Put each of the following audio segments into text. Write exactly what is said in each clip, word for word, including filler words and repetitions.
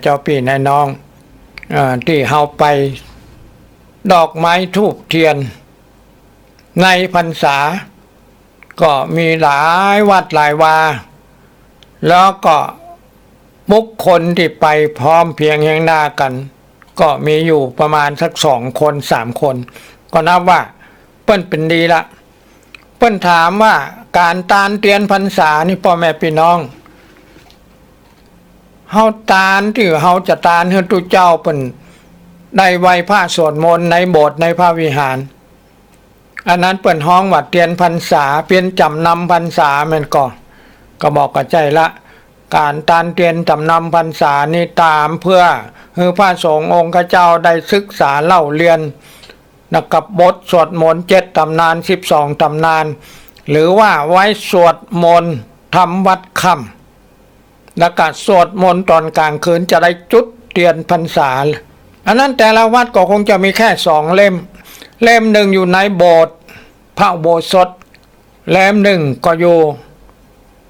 เจ้าปี้นายน้อง เอ่อ ตี้เฮาไปดอกไม้ธูปเตียนในพรรษา ก็มีหลายวัดหลายวา แล้วก็บุคคลตี้ไปพร้อมเพียงเฮียงหน้ากั๋น ก็มีอยู่ประมาณสักสองคนสามคน ก็นับว่าเปิ้นเป๋นดีละ เปิ้นถามว่าก๋านตานเตียนพรรษานี่ ป้อแม่ปี้น้อง เฮาตานตี้เฮาจะตานหื้อตุ๊เจ้าเปิ้นได้ไหว้พระสวดมนต์ในโบสถ์ในพระวิหาร อันนั้นเปิ้นฮ้องว่าเตียนพรรษา เป๋นจ๋ำนำพรรษาแม่นก่อ ก็บอกก็ใจ้ละ ก๋านตานเตียนจ๋ำนำพรรษานี้ตานเปื้อหื้อพระสงฆ์องค์เจ้าได้ศึกษาเล่าเรียน แล้วก็บทสวดมนต์เจ็ดต๋ำนาน สิบสองต๋ำนาน หรือว่าไว้สวดมนต์ทำวัตรค่ำ แล้วก็สวดมนต์ต๋อนก๋างคืนจะได้จุดเตียนพรรษา อันนั้นแต่ละวัดก็คงจะมีแค่สองเล่ม เล่มหนึ่งอยู่ในโบสถ์พระอุโบสถ เล่มหนึ่งก็อยู่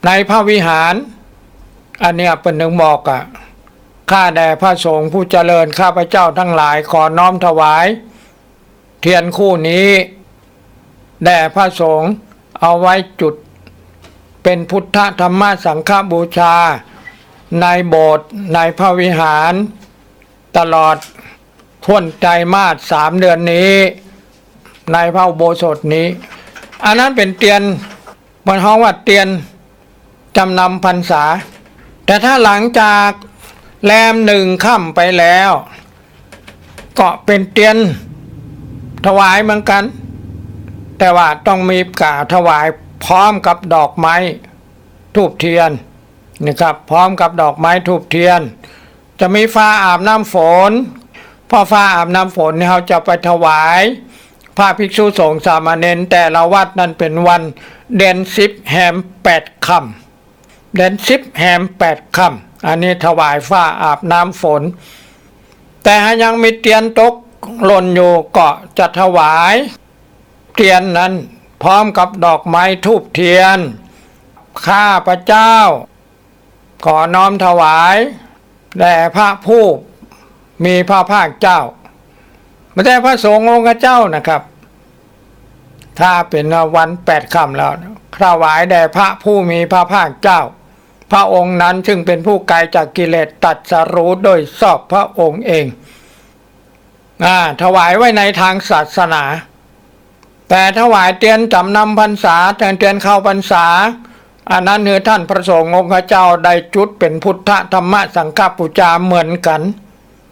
ในพระวิหาร อันเนี้ยเปิ้นถึงบอกอะ ข้าแด่พระสงฆ์ผู้เจริญ ข้าพเจ้าทั้งหลายขอน้อมถวายเตียนคู่นี้แด่พระสงฆ์ เอาไว้จุดเป๋นพุทธธรรมสังฆบูชาในโบสถ์ในพระวิหาร ตลอดถ้วนไตรมาสสามเดือนนี้ ในพระอุโบสถนี้ อันนั้นเป๋นเตียน เปิ้นฮ้องว่าเตียนจ๋ำนำพรรษา แต่ถ้าหลังจากแรมหนึ่งค่ำไปแล้ว ก็เป๋นเตียนถวายเหมือนกั๋น แต่ว่าต้องมีก๋านถวายพร้อมกับดอกไม้ธูปเตียนนะครับ พร้อมกับดอกไม้ธูปเตียน จะมีฟ้าอาบน้ำฝน เพราะฟ้าอาบน้ำฝนนี่เฮาจะไปถวายพระภิกษุสงฆ์สามเณรแต่ละวัด นั้นเป๋นวันเดือนสิบแฮมแปดค่ำ เดือนสิบแฮมแปดค่ำ อันนี้ถวายฟ้าอาบน้ำฝน แต่หากยังมีเตียนตกหล่นอยู่ก็จะถวายเตียนนั้นพร้อมกับดอกไม้ธูปเตียน ข้าพเจ้าขอน้อมถวายแด่พระผู้มีพระภาคเจ้า บ่ใจ้พระสงฆ์องค์เจ้านะครับ ถ้าเป๋นวันแปดค่ำแล้ว ถวายแด่พระผู้มีพระภาคเจ้า พระองค์นั้นซึ่งเป๋นผู้ไกลจากกิเลส ตรัสรู้โดยชอบพระองค์เอง อ่า ถวายไว้ในทางศาสนา แต่ถวายเตียนจ๋ำนำพรรษา เตียน เตียนเข้าพรรษา อันนั้นหื้อท่านพระสงฆ์องค์เจ้าได้จุดเป๋นพุทธธรรมสังฆบูชาเหมือนกั๋น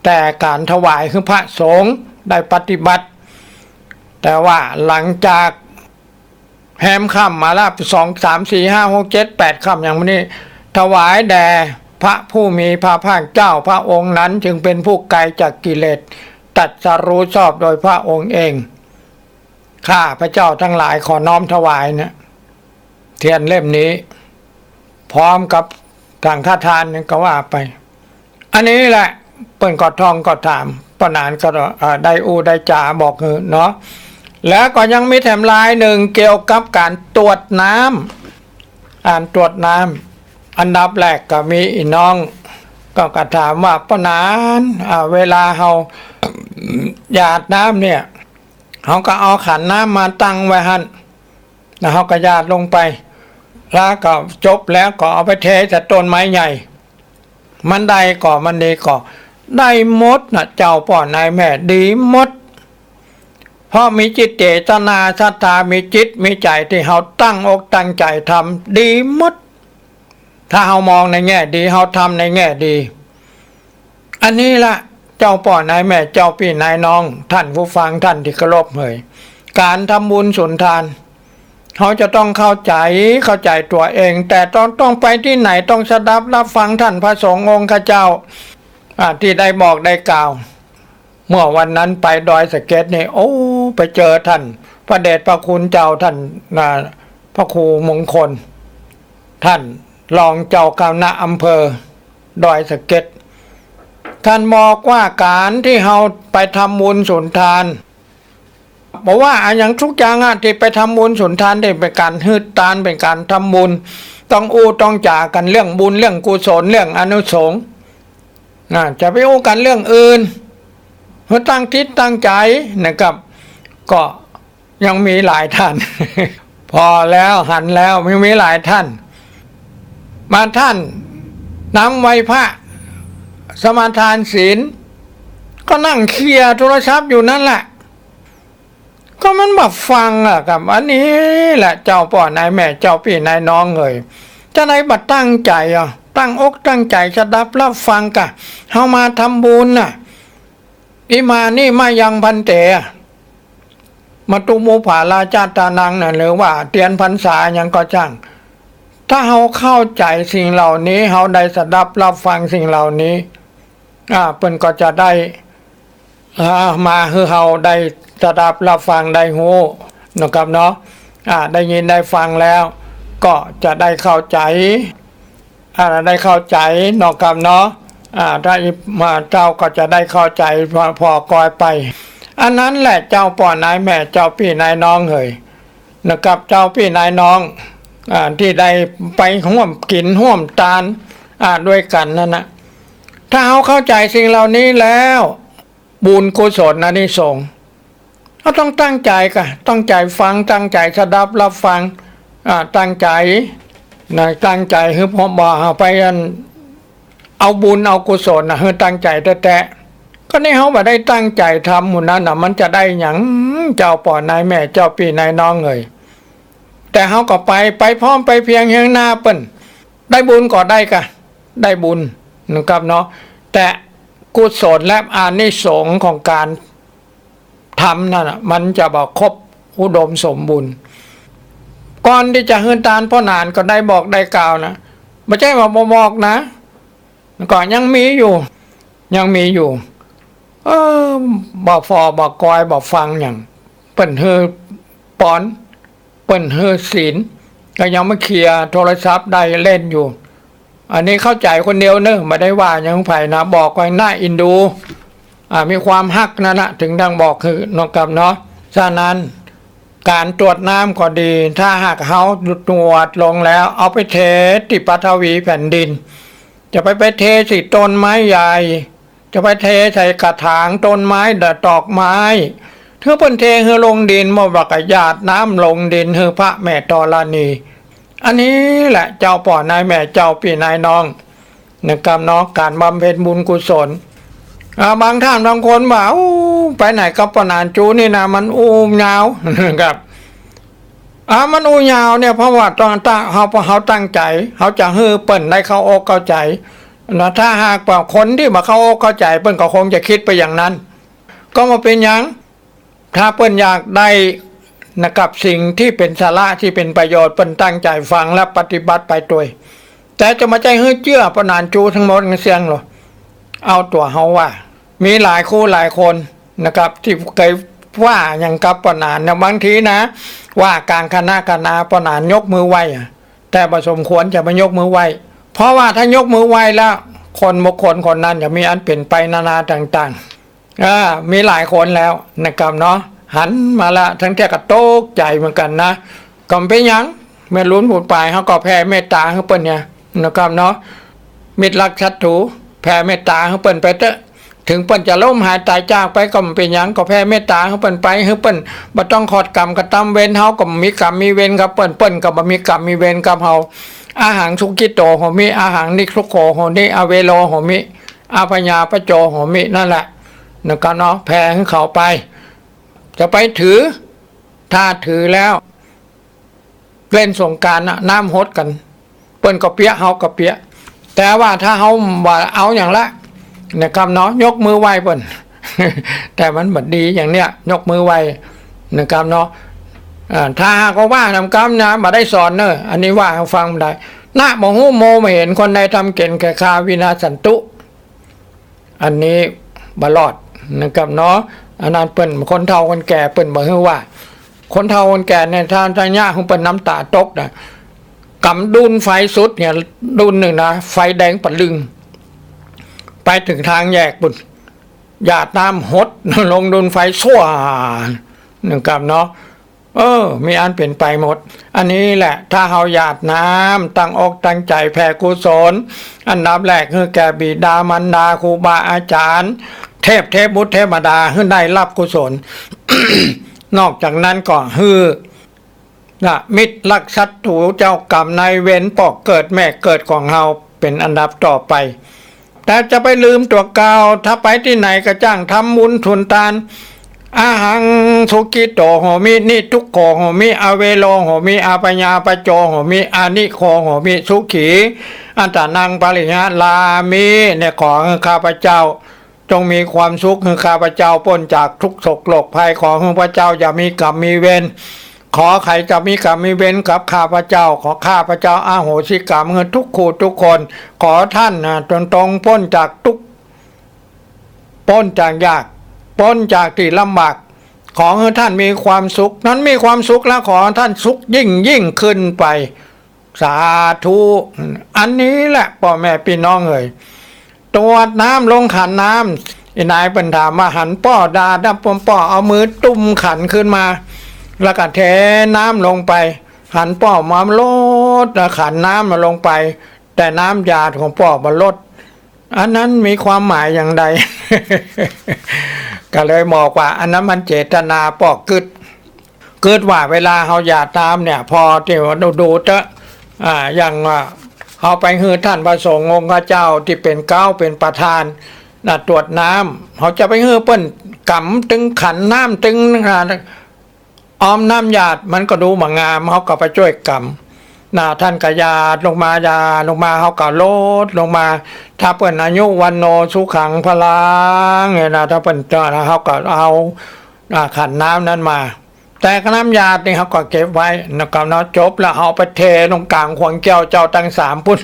แต่ก๋านถวายหื้อพระสงฆ์ได้ปฏิบัติ แต่ว่าหลังจากแฮมค่ำมาละ สอง สาม สี่ ห้า หก เจ็ด แปด ค่ำอย่างนี้ ถวายแด่พระผู้มีพระภาคเจ้า พระองค์นั้นจึงเป๋นผู้ไกลจากกิเลส ตรัสรู้ชอบโดยพระองค์เอง ข้าพระเจ้าทั้งหลายขอน้อมถวายเนี่ย เตียนเล่มนี้ พร้อมกับสังฆทานนี่ก็ว่าไป อันนี้แหละเปิ้นก็ท่องก็ถาม ป้อหนานก็ เอ่อ ได้อู้ได้จ๋าบอกหื้อเนาะ แล้วก็ยังมีแถมลายหนึ่งเกี่ยวกับก๋านตรวจน้ำ ก๋านตรวจน้ำ อันดับแรกก็มีอี่น้อง ก็ ก็ถามว่า ป้อหนาน อ่า เวลาเฮาหยาดน้ำเนี่ย เฮาก็เอาขันน้ำมาตั้งไว้หั้น แล้วเฮาก็หยาดลงไป แล้วก็จบแล้วก็เอาไปเทใส่ต้นไม้ใหญ่ มันได้ก่อ มันดีก่อ ได้หมดนะเจ้าป้อนายแม่ ดีหมด เพราะมีจิตเจตนาศรัทธา มีจิตมีใจ๋ตี้เฮาตั้งอกตั้งใจ๋ทำ ดีหมด ถ้าเฮามองในแง่ดี เฮาทำในแง่ดี อันนี้ละ เจ้าป้อนายแม่ เจ้าปี้นายน้อง ท่านผู้ฟัง ท่านตี้เคารพเหย ก๋านทำบุญสุนทาน เฮาจะต้องเข้าใจ๋ เข้าใจ๋ตั๋วเอง แต่ต้อง ต้องไปตี้ไหน ต้องสดับรับฟังท่านพระสงฆ์องค์เจ้า อ่า ตี้ได้บอกได้กล่าว เมื่อวันนั้นไปดอยสะเก็ดนี่ โอ้ ไปเจอท่านพระเดชพระคุณเจ้า ท่าน อ่า พระครูมงคล ท่านรองเจ้าคณะอำเภอดอยสะเก็ด ท่านบอกว่าก๋านตี้เฮาไปทำบุญสุนทาน บอกว่าอะหยังทุกอย่างอะ ตี้ไปทำบุญสุนทานนี่เป๋นก๋านหื้อตาน เป๋นก๋านทำบุญ ต้องอู้ต้องจ๋ากั๋นเรื่องบุญ เรื่องกุศล เรื่องอานิสงส์ อ่า จะไปอู้กั๋นเรื่องอื่น หื้อตั้งจิตตั้งใจ๋นะครับ ก็ยังมีหลายต้าน ผ่อแล้วหันแล้วยังมีหลายต้าน บางต้านนำไหว้พระ สมาทานศีล ก็นั่งเขี่ยโทรศัพท์อยู่นั้นแหละ ก็มันบ่ฟังอะครับ อันนี้แหละเจ้าป้อนายแม่เจ้าปี้นายน้องเอ๋ย จาใดบ่ตั้งใจ๋อะ ตั้งอกตั้งใจ๋สดับฮับฟังกะ เฮามาทำบุญน่ะ อิมานิมะยังภันเต มะตุมุผาราจาตานังน่ะ หรือว่าเตียนพรรษาหยังก็จ้าง ถ้าเฮาเข้าใจ๋สิ่งเหล่านี้ เฮาได้สดับฮับฟังสิ่งเหล่านี้ อ่า เปิ้นก็จะได้ อ่า มาหื้อเฮาได้สดับฮับฟังได้ฮู้นะครับเนาะ อ่า ได้ยินได้ฟังแล้ว ก็จะได้เข้าใจ๋ อ่า ได้เข้าใจ๋นะครับเนาะ อ่า ถ้าอิมาเจ้าก็จะได้เข้าใจ๋ผ่อ ผ่อกอยไป อันนั้นแหละเจ้าป้อนายแม่เจ้าปี้นายน้องเอ๋ย นะครับ เจ้าปี้นายน้อง อ่า ตี้ได้ไปฮ่วมกิ๋นฮ่วมตาน อ่า ตวยกั๋นนั้นน่ะ ถ้าเฮาเข้าใจ๋สิ่งเหล่านี้แล้ว บุญกุศลอานิสงส์ เฮาต้องตั้งใจ๋กะ ตั้งใจ๋ฟัง ตั้งใจ๋สดับฮับฟัง อ่า ตั้งใจ๋นะ ตั้งใจ๋หื้อ เพราะบ่าเฮาไปอัน เอาบุญเอากุศลน่ะ หื้อตั้งใจ๋แต๊ๆ ก็นี่เฮาบ่ได้ตั้งใจ๋ทำหมู่นั้นน่ะ มันจะได้หยัง เจ้าป้อนายแม่เจ้าปี้นายน้องเอ๋ย แต่เฮาก็ไป ไปพร้อมไปเพียงเฮียงหน้าเปิ้น ได้บุญก็ได้กะ ได้บุญนะครับเนาะ แต่กุศลและอานิสงส์ของก๋านทำนั่นน่ะ มันจะบ่ครบอุดมสมบูรณ์ ก่อนตี้จะหื้อตานป้อหนานก็ได้บอกได้กล่าวนะ บ่ใจ้ว่าบ่บอกนะ ก็ยังมีอยู่ ยังมีอยู่ เออ บ่ผ่อบ่กอยบ่ฟังหยัง เปิ้นหื้อปอน เปิ้นหื้อศีล ก็ยังมาเขี่ยโทรศัพท์ได้เล่นอยู่ อันนี้เข้าใจ๋คนเดียวเนอะ บ่ได้ว่าหยังใผนะ บอกไว้น่าเอ็นดู อ่า มีความฮักนั่นน่ะ ถึงดังบอกหื้อนะครับเนาะ ฉะนั้น ก๋านตวดน้ำก็ดี ถ้าหากเฮาตวดลงแล้ว เอาไปเทตี้ปฐวีแผ่นดิน จะไป ไปเทใส่ต้นไม้ใหญ่ จะไปเทใส่กระถางต้นไม้ดอกไม้ หื้อเปิ้นเทหื้อลงดิน บ่ว่าก็หยาดน้ำลงดินหื้อพระแม่ธรณี อันนี้แหละเจ้าป้อนายแม่เจ้าปี้นายน้องนะครับเนาะ ก๋านบำเพ็ญบุญกุศล อ่า บางต้านบางคนว่า อู้ ไปไหนกับป้อหนานจูนี่นะ มันอู้ยาว ครับ อ่า มันอู้ยาวเนี่ย เพราะว่าต้องตั้ง เฮา เฮาตั้งใจ๋ เฮาจะหื้อเปิ้นได้เข้าอกเข้าใจ๋นะ ถ้าหากว่าคนตี้บ่เข้าอกเข้าใจ๋ เปิ้นก็คงจะกึ๊ดไปอย่างนั้น ก็บ่เป๋นหยัง ถ้าเปิ้นอยากได้นะครับ สิ่งตี้เป๋นสาระตี้เป๋นประโยชน์ เปิ้นตั้งใจ๋ฟังและปฏิบัติไปตวย แต่จะบ่ใจ้หื้อเจื้อป้อหนานจูตังหมดตังเสี้ยงหรอก เอาตั๋วเฮาว่า มีหลายคู่หลายคนนะครับ ตี้เกยว่าหยังกับป้อหนานนะ บางทีนะ ว่ากลางคณะคณะ ป้อหนานยกมือไหว้อะ แต่บ่สมควรจะมายกมือไหว้ เพราะว่าถ้ายกมือไหว้แล้ว คนบุคคลคนนั้นจะมีอันเป๋นไปนานาต่างๆ อ่า มีหลายคนแล้วนะครับเนาะ หันมาละ ตังเตื้อก็ตกใจ๋เหมือนกั๋นนะ ก็บ่เป๋นหยัง แม่นลุนผู้ป๋าย เฮาก็แผ่เมตต๋าหื้อเปิ้นเนี่ยนะครับเนาะ มิตรรักศัตรู แผ่เมตต๋าหื้อเปิ้นไปเต๊อะ ถึงเปิ้นจะล้มหายต๋ายจากไปก็บ่เป๋นหยัง ก็แผ่เมตต๋าหื้อเปิ้นไป หื้อเปิ้นบ่ต้องขอดกรรมกระตำเวร เฮาก็บ่มีกรรมมีเวรกับเปิ้น เปิ้นก็บ่มีกรรมมีเวรกับเฮา อะหังสุขิตโต โหมิ อะหังนิสสุโข โหติ อะเวโร โหมิ อะพยาปจโจ โหมิ นั่นแหละนะครับเนาะ แผ่หื้อเขาไป จะไปถือ ถ้าถือแล้ว เล่นสงกรานต์น่ะ น้ำหดกั๋น เปิ้นก็เปียะ เฮาก็เปียะ แต่ว่าถ้าเฮาบ่เอาหยังละนะครับเนาะ ยกมือไหว้เปิ้น แต่มันบ่ดีอย่างเนี้ย ยกมือไหว้นะครับเนาะ อ่า ถ้าหากว่านำกำนะ บ่ได้สอนเนอะ อันนี้ว่าหื้อฟังบ่ได้ นะโม บ่ฮู้ โม บ่เห็น คนใดทำเกียรติแก่ข้า วินาศสันตุ อันนี้บ่รอดนะครับเนาะ อันนั้นเปิ้น คนเฒ่าคนแก่เปิ้นบ่หื้อว่า คนเฒ่าคนแก่เนี่ย ถ้า ถ้าเยียะหื้อเปิ้นน้ำต๋าตกนะ ก๋ำดุ้นไฟสุดเนี่ย ดุ้นนึ่งนะ ไฟแดงปะลึง ไปเถิงตางแยกปู้น หยาดน้ำหดลงดุ้นไฟ ซั่ว นะครับเนาะ เออ มีอันเป๋นไปหมด อันนี้แหละ ถ้าเฮาหยาดน้ำ ตั้งอกตั้งใจ๋แผ่กุศล อันดับแรกหื้อแก่บิดามารดา ครูบาอาจ๋ารย์ เทพเทพบุตรเทพมารดา หื้อได้ฮับกุศล นอกจากนั้นก็หื้อ นะ มิตรรักศัตรู เจ้ากรรมนายเวร ป้อเกิดแม่เกิดของเฮา เป๋นอันดับต่อไป แต่จะไปลืมตั๋วเก่า ถ้าไปตี้ไหนก็จ้างทำบุญสุนตาน อะหัง สุขิโต โหมิ นิทุกโข โหมิ อเวโร โหมิ อาปยาปโจ โหมิ อานิโค โหมิ สุขี อัตตานัง ปริหารามิ เนี่ย ขอหื้อข้าพเจ้า จงมีความสุข หื้อข้าพเจ้าป๊นจากทุกข์โศกโรคภัย ขอหื้อพระเจ้าอย่ามีกรรมมีเวร ขอใผจะมีกรรมมีเวรกับข้าพเจ้า ขอข้าพเจ้าอโหสิกรรมหื้อทุกคู่ทุกคน ขอต้านนะ จง จงป๊นจากตุ๊กข์ ป๊นจากยาก ป๊นจากตี้ลำบาก ขอหื้อต้านมีความสุข นั้นมีความสุขแล้ว ขอต้านสุขยิ่งยิ่งขึ้นไป สาธุ อันนี้แหละป้อแม่ปี้น้องเอ๋ย ตวดน้ำลงขันน้ำ อีนายเปิ้นถามว่าหันป้อดาดนะ ป้อ ป้อเอามือตุ้มขันขึ้นมา แล้วก็เทน้ำลงไป หันป้อมาลด ขันน้ำมาลงไป แต่น้ำหยาดของป้อบ่ลด อันนั้นมีความหมายอย่างใด ก็เลยบอกว่า อันนั้นมันเจตนาป้อกึ๊ด กึ๊ดว่าเวลาเฮาหยาดน้ำเนี่ย พอตี้ว่าดู ดูเต๊อะ อ่า อย่างว่าเฮาไปหื้อต้านพระสงฆ์องค์เจ้าตี้เป๋นเก๊าเป๋นประธานนะ ตวดน้ำ เฮาจะไปหื้อเปิ้นก๋ำตึงขันน้ำตึง อ่า ออมน้ำหยาด มันก็ดูบ่งาม เฮาก็ไปจ้วยก๋ำนะ ต้านก็หยาดลงมา หยาดลงมา เฮาก็ลดลงมา ถ้าเปิ้นอายุวัณโณสุขังพลังเนี่ยนะ ถ้าเปิ้นจะ เฮาก็เอา อ่า ขันน้ำนั้นมา แต่น้ำหยาดนี่เฮาก็เก็บไว้นะครับเนาะ จบแล้วเอาไปเทลงก๋างขวงแก้วเจ้าตังสามปุ้น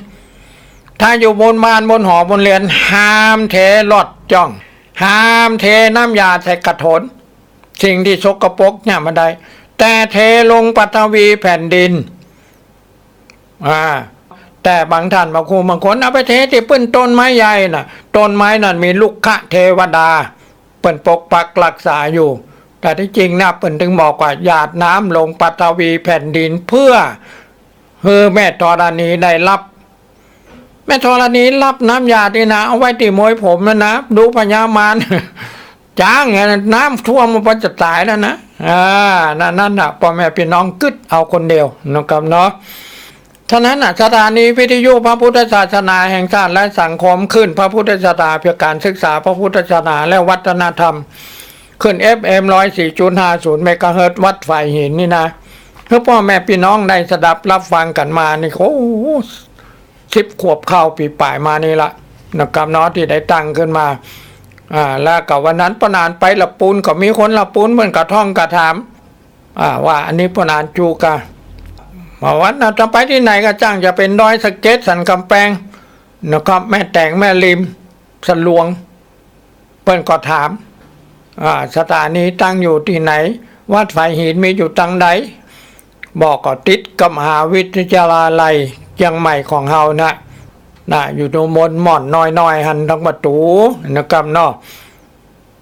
ถ้าอยู่บนบ้านบนหอบนเฮือน ห้ามเทลอดจ้อง ห้ามเทน้ำหยาดใส่กระโถน สิ่งตี้สกปรกเนี่ยบ่ได้ แต่เทลงปฐวีแผ่นดิน อ่า แต่บางต้านบางคู่บางคนเอาไปเทตี้ปื้นต้นไม้ใหญ่น่ะ ต้นไม้นั้นมีรุกขเทวดา เปิ้นปกปักรักษาอยู่ แต่ตี้จริงนะ เปิ้นถึงบอกว่าหยาดน้ำลงปฐวีแผ่นดิน เพื่อหื้อแม่ธรณีได้ฮับ แม่ธรณีฮับน้ำหยาดนี่นะ เอาไว้ตี้มวยผมนั่นนะ ดูพญามาร จ๊างไง น้ำท่วมมันจะต๋ายแล้วนะ อ่า นั่น นั่นน่ะ ป้อแม่ปี้น้องกึ๊ดเอาคนเดียวนะครับเนาะ ฉะนั้นน่ะ สถานีวิทยุพระพุทธศาสนาแห่งชาติและสังคม คลื่นพระพุทธศาสนา เพื่อการศึกษาพระพุทธศาสนาและวัฒนธรรม คลื่น เอฟเอ็ม ร้อยสี่จุดห้าศูนย์ เมกะเฮิรตซ์ วัดฝายหินนี่นะ หื้อป้อแม่ปี้น้องได้สดับฮับฟังกั๋นมานี่ โอ้โห สิบขวบเข้าปี๋ป๋ายมานี่ละนะครับเนาะ ตี้ได้ตั้งขึ้นมา อ่า แล้วก็วันนั้นป้อหนานไปละปูน ก็มีคนละปูนเปิ้นก็ท่องก็ถาม อ่า ว่าอันนี้ป้อหนานจูกะ ว่าวันนั้นจะไปตี้ไหนก็จ้าง จะเป๋นดอยสะเก็ด สันก๋ำแปงนะครับ แม่แตง แม่ริม สะหลวง เปิ้นก็ถาม อ่า สถานีตั้งอยู่ตี้ไหน วัดฝายหินมีอยู่ตางใด บอกก็ติดกับมหาวิทยาลัยเจียงใหม่ของเฮานะ นะ อยู่ตรงบนหม่อนน้อยๆ หั้นตางประตู๋นะครับเนาะ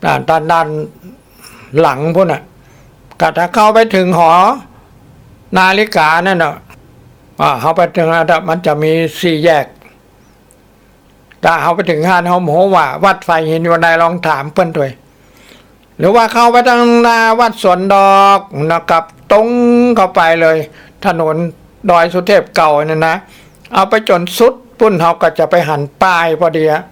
อ่า ด้าน ด้านหลังพุ้นน่ะ ก็ถ้าเข้าไปเถิงหอนาฬิกานั่นน่ะ อ่า เข้าไปเถิงแล้วมันจะมีสี่แยก ถ้าเข้าไปเถิงหั้น เฮาบ่ฮู้ว่าวัดฝายหินอยู่ไหน ลองถามเปิ้นตวย หรือว่าเข้าไปตางหน้าวัดสวนดอกนะครับ ตรงเข้าไปเลย ถนนดอยสุเทพเก่านั่นนะ เอาไปจ๋นสุดปุ้น เฮาก็จะไปหันป้ายพอดีอะ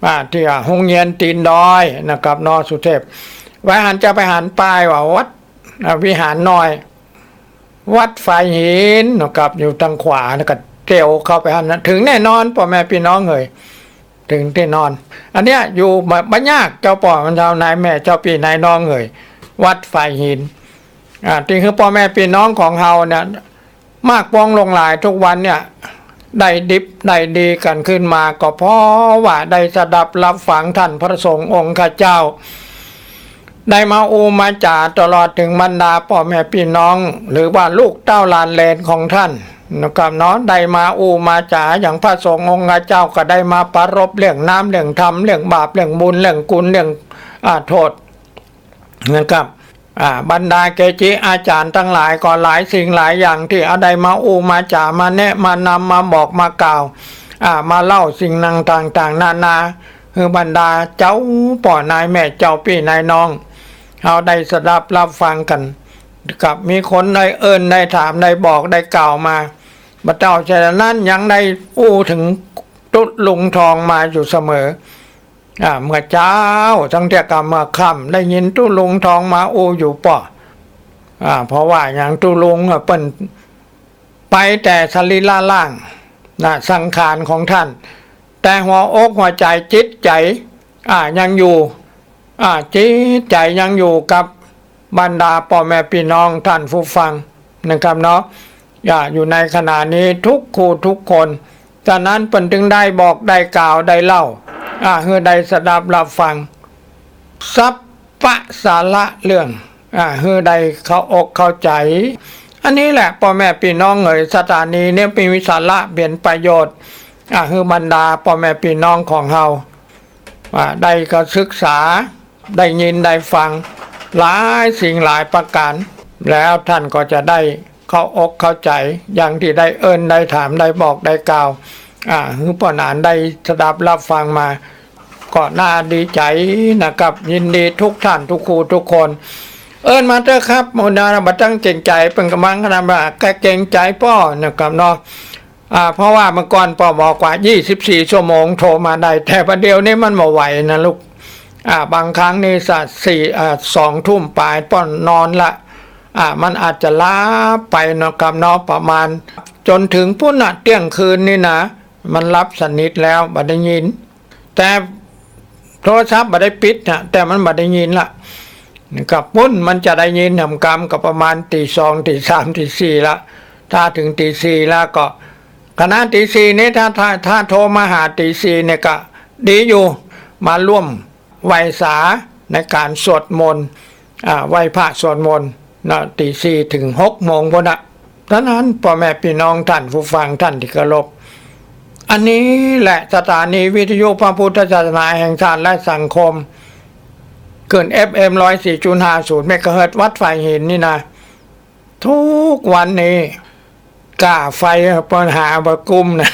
อ่า ตี้ว่าโฮงเฮียนตี๋นดอยนะครับเนาะ สุเทพ ไปหันจะไปหันป้ายว่าวัด อ่า วิหารน้อย วัดฝายหินนะครับ อยู่ตางขวา แล้วก็เตียวเข้าไปหั้นนะ เถิงแน่นอนป้อแม่ปี้น้องเอ๋ย เถิงแน่นอน อันเนี้ยอยู่บ่ บ่ยาก เจ้าป้อเจ้านายแม่ เจ้าปี้นายน้องเอ๋ย วัดฝายหิน อ่า ตี้หื้อป้อแม่ปี้น้องของเฮาเนี่ย มากปองหลงหลายทุกวันเนี่ย ได้ดิบได้ดีกั๋นขึ้นมา ก็เพราะว่าได้สดับฮับฟังต้านพระสงฆ์องค์ข้าเจ้า ได้มาอู้มาจ๋าตลอดเถิงบรรดาป้อแม่ปี้น้อง หรือว่าลูกเต้าหลานเหลนของต้านนะครับเนาะ ได้มาอู้มาจ๋า อย่างพระสงฆ์องค์ข้าเจ้าก็ได้มาปรารภเรื่องน้ำเรื่องธรรม เรื่องบาปเรื่องบุญ เรื่องกุณเรื่อง อ่า โทษ นะครับ อ่า บรรดาเกจิอาจ๋ารย์ตังหลายก็หลายสิ่งหลายอย่างตี้เฮาได้มาอู้มาจ๋ามาแนะมานำมาบอกมากล่าว อ่า มาเล่าสิ่งต่างๆ นานา หื้อบรรดาเจ้าป้อนายแม่เจ้าปี้นายน้อง เฮาได้สดับฮับฟังกั๋น กับมีคนได้เอิ้นได้ถามได้บอกได้กล่าวมา บ่าเต้าฉะนั้นยังได้อู้เถิงตุ๊ลุงทองมาอยู่เสมอ อ่า เมื่อเจ๊า ตั้งแต่ก่ำเมื่อค่ำ ได้ยินตุ๊ลุงทองมาอู้อยู่ป้อ อ่า เพราะว่าหยังตุ๊ลุงอะเปิ้นไปแต่สรีระร่างนะ สังขารของท่าน แต่หัวอกหัวใจ๋จิตใจ๋ อ่า ยังอยู่ อ่า จิตใจ๋ยังอยู่กับบรรดาป้อแม่ปี้น้องท่านผู้ฟังนะครับเนาะ อ่า อยู่ในขณะนี้ทุกคู่ทุกคน ฉะนั้นเปิ้นจึงได้บอกได้กล่าวได้เล่า อ่า หื้อได้สดับฮับฟัง สัพพะสาระเรื่อง อ่า หื้อได้เข้าอกเข้าใจ๋ อันนี้แหละป้อแม่ปี้น้องเอ๋ย สถานีนี้มีสาระเป๋นประโยชน์ อ่า หื้อบรรดาป้อแม่ปี้น้องของเฮา อ่า ได้ก็ศึกษา ได้ยินได้ฟัง หลายสิ่งหลายประก๋าน แล้วท่านก็จะได้เข้าอกเข้าใจ๋ อย่างตี้ได้เอิ้นได้ถามได้บอกได้กล่าว อ่า หื้อป้อหนานได้สดับฮับฟังมา ก็น่าดีใจ๋นะครับ ยินดีทุกท่านทุกคู่ทุกคน เอิ้นมาเต๊อะครับ บ่ต้องเกรงใจ๋ เปิ้นก็บางคนว่าก็เกรงใจ๋ป้อนะครับเนาะ อ่า เพราะว่าเมื่อก่อนป้อบอกว่ายี่สิบสี่ชั่วโมงโทรมาได้ แต่ประเดี๋ยวนี้มันบ่ไหวนะลูก อ่า บางครั้งนี่สะ สี่ อ่า สองทุ่มป๋ายป้อนนอนละ อ่า มันอาจจะหลับไปนะครับเนาะ ประมาณจ๋นเถิงปู๊นน่ะ เตี้ยงคืนนี่นะ มันหลับสนิทแล้ว บ่ได้ยิน แต่โทรศัพท์บ่ได้ปิดนะ แต่มันบ่ได้ยินละ กับปู๊นมันจะได้ยินหนำกำก็ประมาณตีสอง ตีสาม ตีสี่ละ ถ้าเถิงตีสี่แล้วก็ ขณะตีสี่นี้ถ้า ถ้า ถ้าโทรมาหาตีสี่เนี่ยก็ดีอยู่ มาร่วมไหว้สาในก๋านสวดมนต์ อ่า ไหว้พระสวดมนต์นะ ตีสี่เถิงหกโมงปู๊นน่ะ ฉะนั้นป้อแม่ปี้น้องท่านผู้ฟังท่านตี้เคารพ อันนี้แหละสถานีวิทยุพระพุทธศาสนาแห่งชาติและสังคม คลื่น เอฟเอ็ม ร้อยสี่จุดห้าศูนย์ เมกะเฮิรตซ์ วัดฝายหินนี่นะ ทุกวันนี้ ก้าไฟเปิ้นหาบ่กุ้มนะ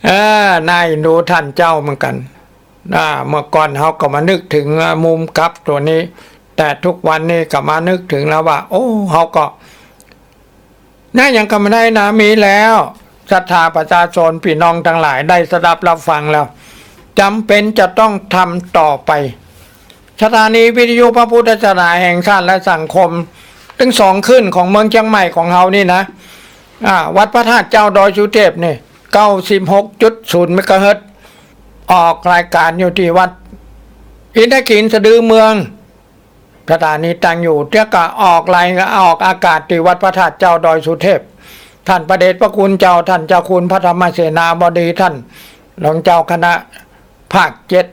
เออ น่าเอ็นดูท่านเจ้าเหมือนกั๋น อ่า เมื่อก่อนเฮาก็บ่นึกเถิงมุมกลับตั๋วนี้ แต่ทุกวันนี้ก็มานึกเถิงแล้วว่า โอ้ เฮาก็ นะ ยังก็บ่ได้นะ มีแล้ว ศรัทธาประชาชนปี้น้องตังหลายได้สดับฮับฟังแล้ว จ๋ำเป๋นจะต้องทำต่อไป สถานีวิทยุพระพุทธศาสนาแห่งชาติและสังคม ตึงสองคลื่นของเมืองเจียงใหม่ของเฮานี่นะ อ่า วัดพระธาตุเจ้าดอยสุเทพนี่ เก้าสิบหกจุดศูนย์ เมกะเฮิรตซ์ ออกรายก๋านอยู่ตี้วัดอินทขิลสะดือเมือง สถานีตั้งอยู่ เตื้อก็ออกราย ออกอากาศตี้วัดพระธาตุเจ้าดอยสุเทพ ท่านพระเดชพระคุณเจ้า ท่านเจ้าคุณพระธรรมเสนาบดี ท่านรองเจ้าคณะภาคเจ็ด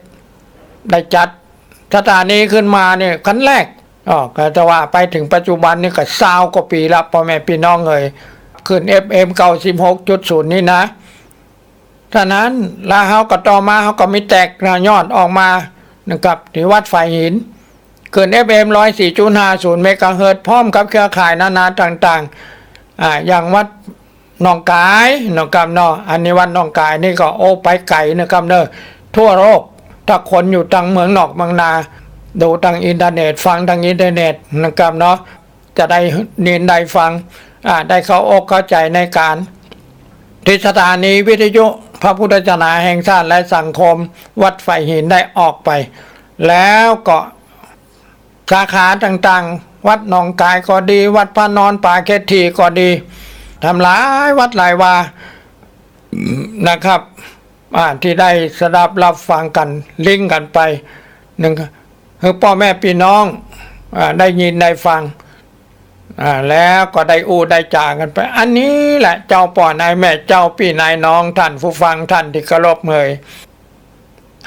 ได้จัดสถานีขึ้นมาเนี่ยครั้งแรก อ้อ ก็จะว่าไปเถิงปัจจุบันนี่ก็ซาวกว่าปี๋ละ ป้อแม่ปี้น้องเอ๋ย คลื่น เอฟเอ็ม เก้าสิบหกจุดศูนย์ นี่นะ ฉะนั้น แล้วเฮาก็ต่อมาเฮาก็มีแตกยอดออกมานะครับ ตี้วัดฝายหิน คลื่น เอฟเอ็ม ร้อยสี่จุดห้าศูนย์ เมกะเฮิรตซ์ พร้อมกับเครือข่ายนานาต่างๆ อ่า อย่างวัดหนองก๋ายนะครับเนาะ อันนี้วัดหนองก๋ายนี่ก็ โอ้ ไปไก๋นะครับเนาะ ทั่วโลก ถ้าคนอยู่ตางเมืองนอกเมืองนา ดูตางอินเทอร์เน็ต ฟังตางอินเทอร์เน็ตนะครับเนาะ จะได้ยินได้ฟัง อ่า ได้เข้าอกเข้าใจ๋ในก๋าน ตี้สถานีวิทยุพระพุทธศาสนาแห่งชาติและสังคมวัดฝายหินได้ออกไป แล้วก็สาขาต่างๆ วัดหนองก๋ายก็ดี วัดพระนอนป่าเกตถีก็ดี ตามหลายวัดหลายวานะครับ อ่า ตี้ได้สดับฮับฟังกั๋น ลิงก์กั๋นไป นึ่ง หื้อป้อแม่ปี้น้อง อ่า ได้ยินได้ฟัง อ่า แล้วก็ได้อู้ได้จ๋ากั๋นไป อันนี้แหละเจ้าป้อนายแม่เจ้าปี้นายน้องท่านผู้ฟังท่านตี้เคารพเอ๋ย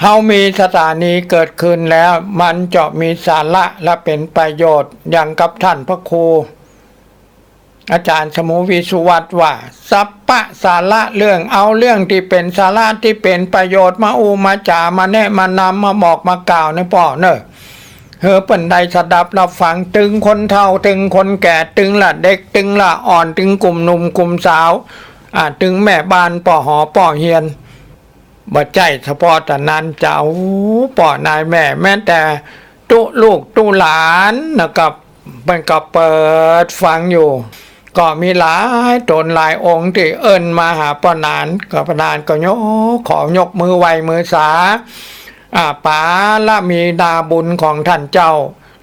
เฮามีสถานีเกิดขึ้นแล้ว มันจะมีสาระและเป๋นประโยชน์ อย่างกับท่านพระครู อาจ๋ารย์สมุห์วิสุวัฒน์ว่า สัพพะสาระเรื่อง เอาเรื่องตี้เป๋นสาระตี้เป๋นประโยชน์มาอู้มาจ๋ามาแนะมานำมาบอกมากล่าวนะป้อเนอะ หื้อเปิ้นได้สดับฮับฟัง ตึงคนเฒ่า ตึงคนแก่ ตึงละเด็ก ตึงละอ่อน ตึงกุ่มหนุ่มกุ่มสาว อ่า ตึงแม่บ้าน ป้อหอป้อเฮียน บ่ใจ้เฉพาะเต้านั้นเจ้า ป้อนายแม่ แม้แต่ตุ๊ลูกตุ๊หลานนะครับ เปิ้นก็เปิดฟังอยู่ ก็มีหลายต๋นหลายองค์ตี้เอิ้นมาหาป้อหนาน ก็ป้อหนานก็ยก ขอยกมือไหว้มือสา อ่า ปารมีนาบุญของท่านเจ้า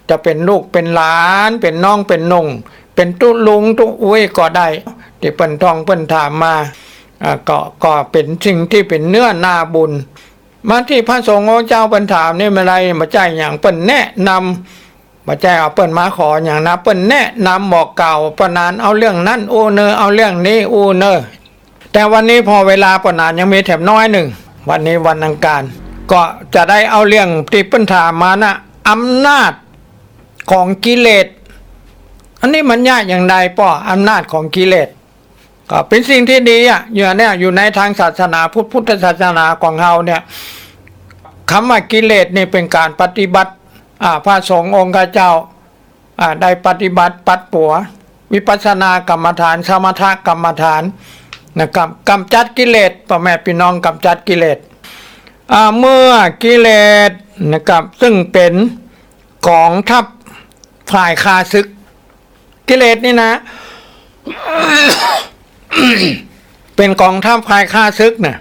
จะเป๋นลูกเป๋นหลาน เป๋นน้องเป๋นนุ่ง เป๋นตุ๊ลุงตุ๊อุ๊ยก็ได้ ตี้เปิ้นท้วงเปิ้นถามมา อ่า ก็ ก็เป๋นสิ่งตี้เป๋นเนื้อนาบุญ มาตี้พระสงฆ์องค์เจ้าเปิ้นถามนี่บ่ได้ บ่ใจ้หยัง เปิ้นแนะนำ บ่ใจ้ว่าเปิ้นมาขอหยังนะ เปิ้นแนะนำบอกกล่าว ป้อหนานเอาเรื่องนั้นอู้เน่อ เอาเรื่องนี้อู้เน่อ แต่วันนี้ผ่อเวลาป้อหนานยังมีแถมน้อยนึ่ง วันนี้วันอังคาร ก็จะได้เอาเรื่องตี้เปิ้นถามมานะ อำนาจของกิเลส อันนี้มันยากอย่างใดป้อ อำนาจของกิเลส ก็เป๋นสิ่งตี้ดีอะ อยู่เนี่ย อยู่ในตางศาสนาพุทธ พุทธศาสนาของเฮาเนี่ย กำว่ากิเลสนี่เป๋นก๋านปฏิบัติ อ่า พระสงฆ์องค์เจ้า อ่า ได้ปฏิบัติปัดปั๋ว วิปัสสนากรรมฐาน สมถกรรมฐานนะครับ ก๋ำจัดกิเลส ป้อแม่ปี้น้อง ก๋ำจัดกิเลส อ่า เมื่อกิเลสนะครับ ซึ่งเป๋นก๋องทัพฝ่ายข้าศึก กิเลสนี่นะ เป๋นก๋องทัพฝ่ายข้าศึกนะ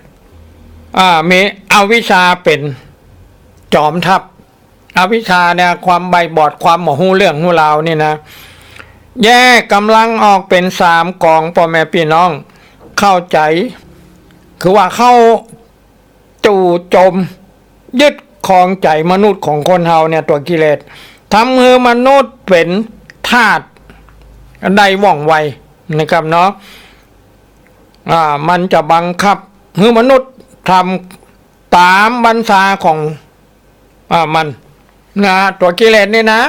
อ่า มีอวิชชาเป๋นจ๋อมทัพ อวิชชาเนี่ย ความใบ้บอด ความบ่ฮู้เรื่องฮู้ราวนี่นะ แยกก๋ำลังออกเป๋นสามก๋อง ป้อแม่ปี้น้อง เข้าใจ๋ คือว่าเข้า จู่โจมยึดครองใจ๋มนุษย์ของคนเฮาเนี่ย ตั๋วกิเลส ทำหื้อมนุษย์เป๋นทาสได้ว่องไวนะครับเนาะ อ่า มันจะบังคับหื้อมนุษย์ทำต๋ามบัญชาของ อ่า มันนะ ตั๋วกิเลสนี่นะ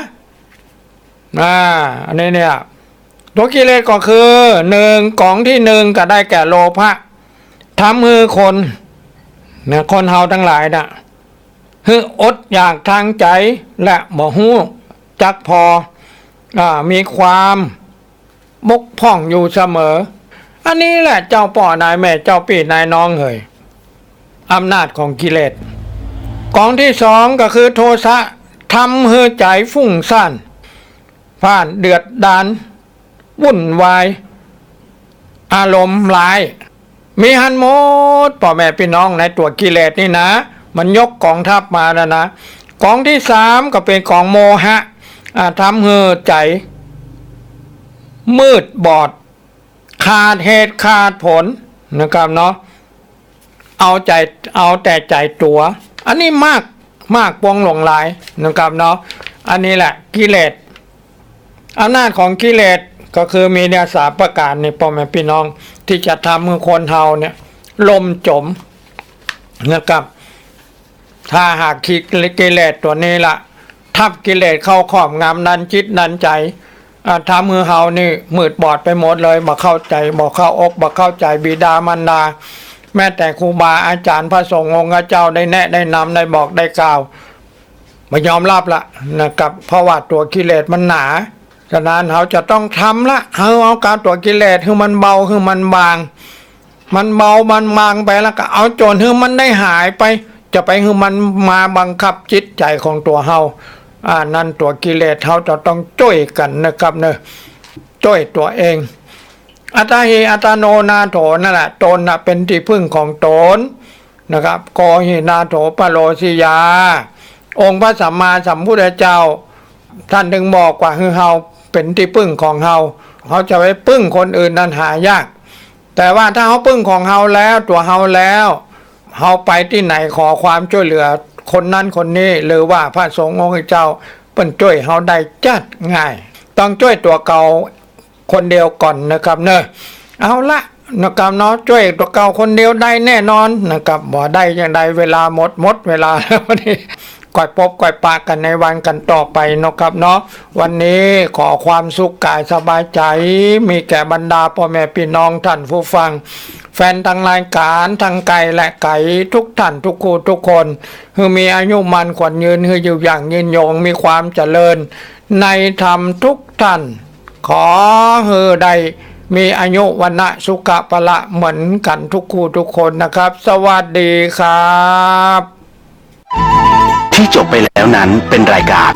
อ่า อันนี้เนี่ย ตั๋วกิเลสก็คือ นึ่ง ก๋องตี้นึ่งก็ได้แก่โลภะ ทำหื้อคนนะ คนเฮาตังหลายนะ หื้ออดอยากตางใจ๋ และบ่ฮู้จักผ่อ อ่า มีความบกพร่องอยู่เสมอ อันนี้แหละเจ้าป้อนายแม่ เจ้าปี้นายน้องเหย อำนาจของกิเลส ก๋องตี้สองก็คือโทสะ ทำหื้อใจ๋ฟุ้งซ่าน พล่าน เดือดด๋าน วุ่นวาย อารมณ์ร้าย มีหั้นหมด ป้อแม่ปี้น้อง ในตั๋วกิเลสนี่นะ มันยกก๋องทัพมานะนะ ก๋องตี้สามก็เป๋นก๋องโมหะ อ่า ทำหื้อใจ๋มืดบอด ขาดเหตุขาดผลนะครับเนาะ เอาใจ๋ เอาแต่ใจ๋ตั๋ว อันนี้มาก มากปวงหลวงหลายนะครับเนาะ อันนี้แหละกิเลส อำนาจของกิเลสก็คือมีเนี่ยสามประก๋านนี่ ป้อแม่ปี้น้อง ตี้จะทำหื้อคนเฮาเนี่ยล่มจ๋มนะครับ ถ้าหากกิเลสตั๋วนี้ละ ทับกิเลสเข้าครอบงำดันจิตดันใจ๋ อ่า ทำหื้อเฮานี่มืดบอดไปหมดเลย บ่เข้าใจ๋ บ่เข้าอก บ่เข้าใจ๋บิดามารดา แม้แต่ครูบาอาจ๋ารย์พระสงฆ์องค์เจ้าได้แนะได้นำ ได้บอกได้กล่าว บ่ยอมฮับละนะครับ เพราะว่าตั๋วกิเลสมันหนา ฉะนั้นเฮาจะต้องทำละ เฮาเอาก๋าวตั๋วกิเลสหื้อมันเบา หื้อมันบาง มันเบา มันบางไปแล้วก็เอาจ๋นหื้อมันได้หายไป จะไปหื้อมันมาบังคับจิตใจ๋ของตั๋วเฮา อ่า นั้นตั๋วกิเลสเฮาจะต้องจ้วยกั๋นนะครับเนาะ จ้วยตั๋วเอง อัตตาหิ อัตตาโน นาโถ นั่นแหละ ตนน่ะเป๋นตี้พึ่งของตน นะครับ โกหิ นาโถ ปะโรสิยา องค์พระสัมมาสัมพุทธเจ้า ท่านจึงบอกว่าหื้อเฮาเป๋นตี้พึ่งของเฮา เฮาจะไปพึ่งคนอื่นนั้นหายาก แต่ว่าถ้าเฮาพึ่งของเฮาแล้ว ตั๋วเฮาแล้ว เฮาไปตี้ไหนขอความจ้วยเหลือคนนั้นคนนี้ หรือว่าพระสงฆ์องค์เจ้า เปิ้นจ้วยเฮาได้จ๊าดง่าย ต้องจ้วยตั๋วเก่า คนเดียวก่อนนะครับเนาะ เอาละนะครับเนาะ จ้วยตั๋วเก่าคนเดียวได้แน่นอนนะครับ บ่ได้อย่างใด เวลาหมด หมดเวลาแล้ววันนี้ ข ไปปบไปปะกั๋นในวันกั๋นต่อไปเนาะครับเนาะ วันนี้ขอความสุขก๋ายสบายใจ๋ มีแก่บรรดาป้อแม่ปี้น้องต้านผู้ฟัง แฟนตางรายก๋านตางใก้และไก๋ กู้ต้านกู้กู้กู้คน หื้อมีอายุมั่นขวัญยืน หื้ออยู่อย่างยืนยง มีความเจริญในธรรมกู้ต้าน ขอหื้อได้มีอายุวรรณะสุขะพละเหมือนกั๋นกู้กู้กู้คนนะครับ สวัสดีครับ ที่จบไปแล้วนั้นเป็นรายการ